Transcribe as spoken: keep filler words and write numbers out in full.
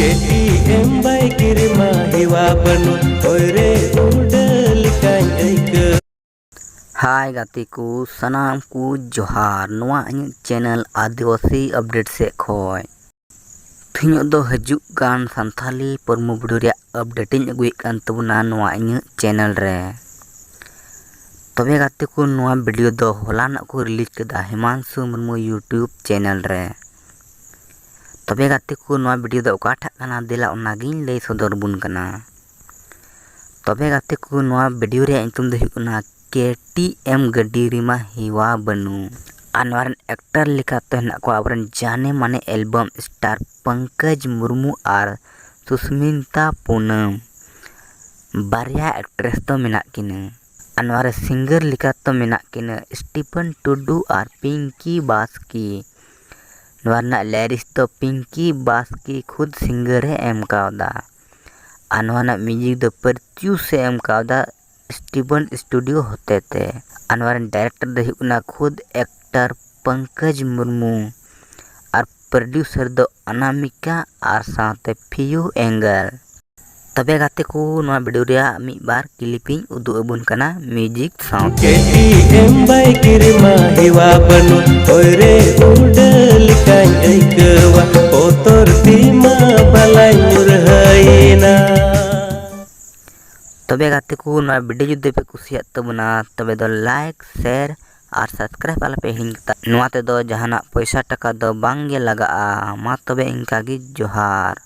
K T M ᱵᱟᱭ ᱠᱤᱨᱤᱢᱟ ᱦᱮᱣᱟ ᱵᱟᱹᱱᱩᱜ, ᱦᱚᱭ ᱨᱮ ᱩᱰᱟᱹ ᱞᱮᱠᱟᱧ ᱟᱹᱭᱠᱟᱹᱣ᱾ ᱦᱟᱭ ᱜᱟᱛᱮ ᱠᱚ, ᱥᱟᱱᱟᱢ ᱠᱚ ᱡᱚᱦᱟᱨ᱾ ᱱᱚᱣᱟ ᱤᱧᱟᱹᱜ ᱪᱮᱱᱮᱞ ᱟᱹᱫᱤᱵᱟᱹᱥᱤ ᱟᱯᱰᱮᱴ ᱥᱮᱫ ᱠᱷᱚᱱ ᱛᱮᱦᱮᱧᱚᱜ ᱫᱚ ᱦᱤᱡᱩᱜ ᱠᱟᱱ ᱥᱟᱱᱛᱷᱟᱞᱤ ᱯᱚᱨᱢᱚ ᱵᱷᱤᱰᱤᱭᱳ ᱨᱮᱭᱟᱜ ᱟᱯᱰᱮᱴ ᱤᱧ ᱟᱹᱜᱩᱭᱮᱫ ᱠᱟᱱ ᱛᱟᱵᱚᱱᱟ ᱱᱚᱣᱟ ᱤᱧᱟᱹᱜ ᱪᱮᱱᱮᱞ ᱨᱮ᱾ ᱛᱚᱵᱮ ᱜᱟᱛᱮ ᱠᱚ, ᱱᱚᱣᱟ ᱵᱷᱤᱰᱤᱭᱳ ᱫᱚ ᱦᱚᱞᱟᱱᱚᱜ ᱠᱚ ᱨᱤᱞᱤᱡᱽ ᱠᱮᱫᱟ ᱦᱤᱢᱟᱝᱥᱩ ᱢᱩᱨᱢᱩ ᱭᱩᱴᱩᱵᱽ ᱪᱮᱱᱮᱞ ᱨᱮ᱾ ᱛᱚᱵᱮ ᱜᱟᱛᱮ ᱠᱚ, ᱱᱚᱣᱟ ᱵᱷᱤᱰᱤᱭᱳ ᱫᱚ ᱚᱠᱟᱴᱟᱜ ᱠᱟᱱᱟ, ᱫᱮᱞᱟ ᱚᱱᱟᱜᱤᱧ ᱞᱟᱹᱭ ᱥᱚᱫᱚᱨ ᱟᱵᱚᱱ ᱠᱟᱱᱟ᱾ ᱛᱚᱵᱮ ᱜᱟᱛᱮ ᱠᱚ, ᱱᱚᱣᱟ ᱵᱷᱤᱰᱤᱭᱳ ᱨᱮᱭᱟᱜ ᱧᱩᱛᱩᱢ ᱫᱚ ᱦᱩᱭᱩᱜ ᱠᱟᱱᱟ ᱠᱮ ᱴᱤ ᱮᱢ ᱜᱟᱹᱰᱤ ᱨᱮᱢᱟ ᱦᱮᱣᱟ ᱵᱟᱹᱱᱩᱜ᱾ ᱟᱨ ᱱᱚᱣᱟ ᱨᱮᱱ ᱮᱠᱴᱟᱨ ᱞᱮᱠᱟᱛᱮ ᱦᱮᱱᱟᱜ ᱠᱚᱣᱟ ᱟᱵᱚᱨᱮᱱ ᱡᱟᱱᱮ ᱢᱟᱱᱮ ᱮᱞᱵᱟᱢ ᱥᱴᱟᱨ ᱯᱚᱝᱠᱚᱡᱽ ᱢᱩᱨᱢᱩ ᱟᱨ ᱥᱩᱥᱢᱤᱛᱟ ᱯᱩᱱᱟᱢ᱾ ᱵᱟᱨᱭᱟ ᱮᱠᱴᱨᱮᱥ ᱫᱚ ᱢᱮᱱᱟᱜ ᱠᱤᱱᱟᱹ᱾ ᱟᱨ ᱱᱚᱣᱟ ᱨᱮ ᱥᱤᱝᱜᱟᱨ ᱞᱮᱠᱟᱛᱮ ᱢᱮᱱᱟᱜ ᱠᱤᱱᱟᱹ ᱥᱴᱤᱯᱷᱮᱱ ᱴᱩᱰᱩ ᱟᱨ ᱯᱤᱝᱠᱤ ᱵᱟᱥᱠᱮ᱾ ᱱᱚᱣᱟ ᱨᱮᱱᱟᱜ ᱞᱤᱨᱤᱠᱥ ᱫᱚ ᱯᱤᱝᱠᱤ ᱵᱟᱥᱠᱮ ᱠᱷᱩᱫ ᱥᱤᱝᱜᱟᱨ ᱮ ᱮᱢ ᱠᱟᱣᱫᱟ᱾ ᱟᱨ ᱱᱚᱣᱟ ᱨᱮᱱᱟᱜ ᱢᱤᱣᱡᱤᱠ ᱫᱚ ᱯᱨᱚᱰᱭᱩᱥ ᱮ ᱮᱢ ᱠᱟᱣᱫᱟ ᱥᱴᱤᱵᱷᱮᱱ ᱥᱴᱩᱰᱤᱭᱳ ᱦᱚᱛᱮᱛᱮ᱾ ᱟᱨ ᱱᱚᱣᱟ ᱨᱮᱱ ᱰᱟᱭᱨᱮᱠᱴᱚᱨ ᱫᱚ ᱦᱩᱭᱩᱜ ᱠᱟᱱᱟ ᱠᱷᱩᱫ ᱮᱠᱴᱟᱨ ᱯᱚᱝᱠᱚᱡᱽ ᱢᱩᱨᱢᱩ ᱟᱨ ᱯᱨᱚᱰᱭᱩᱥᱟᱨ ᱫᱚ ᱚᱱᱟᱢᱤᱠᱟ ᱟᱨ ᱥᱟᱶᱛᱮ ᱯᱷᱤᱭᱩ ᱮᱝᱜᱮᱞ᱾ ᱛᱚᱵᱮ ᱜᱟᱛᱮ ᱠᱚ, ᱱᱚᱣᱟ ᱵᱷᱤᱰᱤᱭᱳ ᱨᱮᱭᱟᱜ ᱢᱤᱫ ᱵᱟᱨ ᱠᱞᱤᱯ ᱤᱧ ᱩᱫᱩᱜ ᱟᱵᱚᱱ ᱠᱟᱱᱟ ᱢᱤᱣᱡᱤᱠ ᱥᱟᱶᱛᱮ᱾ ᱠᱮ ᱴᱤ ᱮᱢ ᱵᱟᱭ ᱠᱤᱨᱤᱢᱟ ᱦᱮᱣᱟ ᱵᱟᱹᱱᱩᱜ, ᱦᱚᱭ ᱨᱮ ᱩᱰᱟᱹ ᱞᱮᱠᱟᱧ ᱟᱹᱭᱠᱟᱹᱣᱟ, ᱵᱚᱛᱚᱨ ᱛᱮᱢᱟ ᱵᱟᱞᱟᱧ ᱧᱩᱨᱦᱟᱹᱭᱮᱱᱟ᱾ ᱛᱚᱵᱮ ᱜᱟᱛᱮ ᱠᱚ, ᱱᱚᱣᱟ ᱵᱷᱤᱰᱤᱭᱳ ᱡᱩᱫᱤ ᱯᱮ ᱠᱩᱥᱤᱭᱟᱜ ᱛᱟᱵᱚᱱᱟ, ᱛᱚᱵᱮ ᱫᱚ ᱞᱟᱭᱤᱠ, ᱥᱮᱭᱟᱨ ᱟᱨ ᱥᱟᱵᱥᱠᱨᱟᱭᱤᱵ ᱟᱞᱚᱯᱮ ᱦᱤᱲᱤᱧ ᱠᱟᱛᱟ᱾ ᱱᱚᱣᱟ ᱛᱮᱫᱚ ᱡᱟᱦᱟᱱᱟᱜ ᱯᱚᱭᱥᱟ ᱴᱟᱠᱟ ᱫᱚ ᱵᱟᱝ ᱜᱮ ᱞᱟᱜᱟᱜᱼᱟ᱾ ᱢᱟ ᱛᱚᱵᱮ ᱤᱱᱠᱟ ᱜᱮ, ᱡᱚᱦᱟᱨ᱾